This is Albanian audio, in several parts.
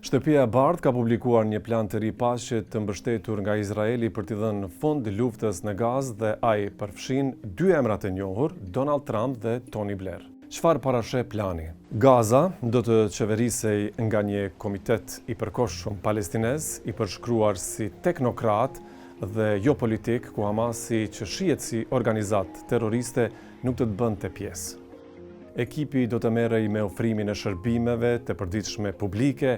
Shtëpia e Bardhë ka publikuar një plan të ri paqe të mbështetur nga Izraeli për t'i dhënë fund luftës në Gazë dhe ai përfshin dy emra të njohur, Donald Trump dhe Tony Blair. Çfarë parasheh plani? Gaza do të qeverisej nga një komitet i përkohshëm palestinez, i përshkruar si teknokrat dhe jo politik, ku Hamasi që shihet si organizatë terroriste nuk do të bënte pjesë. Ekipi do të merrej me ofrimin e shërbimeve të përditshme publike,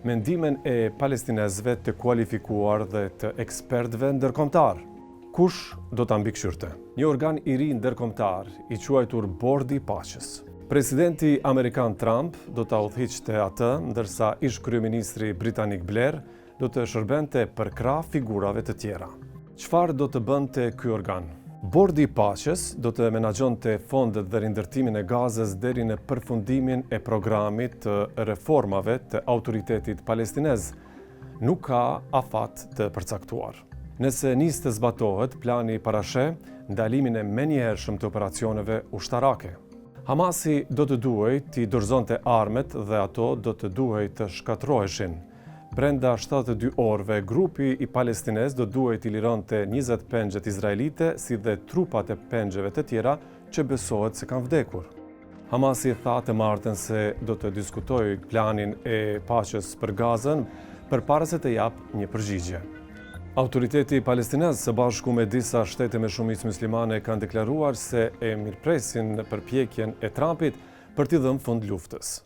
me ndihmën e palestinezëve të kualifikuar dhe të ekspertëve ndërkombëtarë. Kush do ta mbikëqyrte? Një organ i ri ndërkombëtar, i quajtur Bordi i Paqes. Presidenti amerikan Trump do ta udhëhiqte atë, ndërsa ish-kryeministri britanik Blair do të shërbente përkrah figurave të tjera. Çfarë do të bënte ky organ? Bordi i Paqes do të menaxhonte fondet dhe rindërtimin e Gazës deri në përfundimin e programit të reformave të Autoritetit Palestinez. Nuk ka afat të përcaktuar. Nëse nis të zbatohet, plani parasheh ndalimin e menjëhershëm të operacioneve ushtarake. Hamasi do të duhej t'i dorëzonte armët dhe ato do të duhej të shkatërroheshin. Brenda 72 orëve, grupi i palestinez do duhej t'i lironte 20 pengjet izraelite si dhe trupat e pengjeve të tjera që besohet se kanë vdekur. Hamasi tha të martën se do të diskutojë planin e paqes për Gazën përpara se të japë një përgjigje. Autoriteti palestinez së bashku me disa shtete me shumicë muslimane kanë deklaruar se e mirëpresin përpjekjen e Trumpit për t'i dhënë fund luftës.